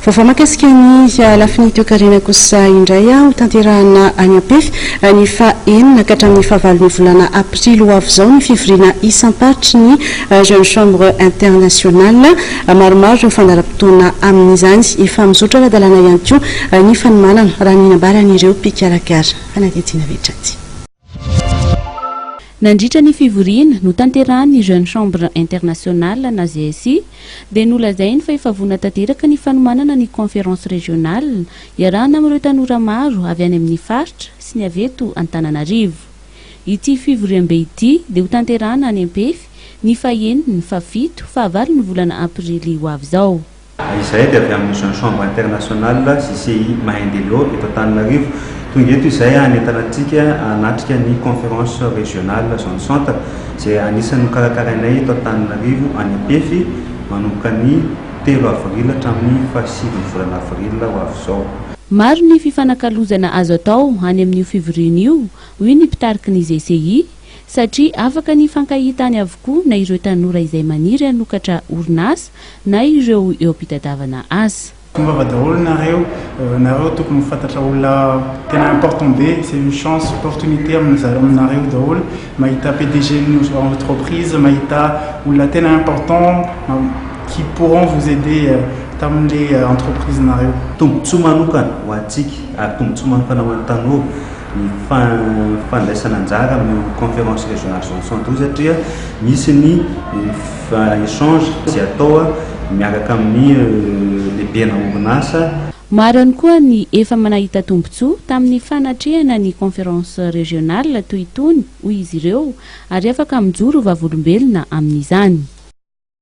Vaovao mahakasika ny lafiny toekarena kosa indray, ho tanterahana any Ampefy ny faha-6 ka hatramin'ny fahavalon'ny volana aprily ho avy izao ny fivoriana isam-paritry ny Jeune Chambre Internationale. Maromaro ireo fandaharam-potoana amin'izany. Efa mizotra ara-dalàna ihany koa ny fanomanana, raha ny nambaran'ireo mpikarakara. Fanadihadiana avy hatrany. Nandritra ny fivoriana notanterahan'ny Jeune Chambre Internationale na GSI dia nolazainy fa efa vonona tanteraka ny fanomanana ny Conférence Régionale iarahana amin'ireo tanora maro avy any amin'ny faritra sy ny avy eto Antananarivo. Ity fivoriambe ity dia hotanterahana any Ampefy ny fahenina, ny fahafito, fahavalon'ny volana aprily ho avy izao. Izahay dia avy amin'ny Jeune Chambre Internationale, JCI Mahendeleo, eto Antananarivo. Tonga eto izahay hanentana antsika hanatrika ny Conférence Régionale Zone Centre, izay anisan'ny nokarakarainay eto Antananarivo, any Ampefy, manomboka ny 3 avril hatramin'ny fahasivin'ny volana avril ho avy izao. Maro ny fifanakalozana azo atao any amin'io fivoriana io, hoy ny mpitariky ny GCI, satria afaka ny hifankahita any avokoa na ireo tanora izay maniry hanokatra orinasa na ireo eo am-pitadiavana asa. Tongava daholo nareo, nareo tokony ho fantatra olona tena important be, c'est une chance, opportunité aminareo daholo mahita PDG ny entreprise, mahita olona tena important qui pourront vous aider tamin'le entreprise nareo. Tombontsoa manokana ho antsika ary tombontsoa manokana ho an'ny tanora ny fandraisana anjara amin'io conférence régionale zone centre io satria misy ny échange izay atao miaraka amin'ny lehibena orinasa. Maro ihany koa ny efa nahita tombontsoa tamin'ny fanatrehana ny conférence régionale toy itony, hoy izy ireo, ary afaka mijoro vavolombelona amin'izany.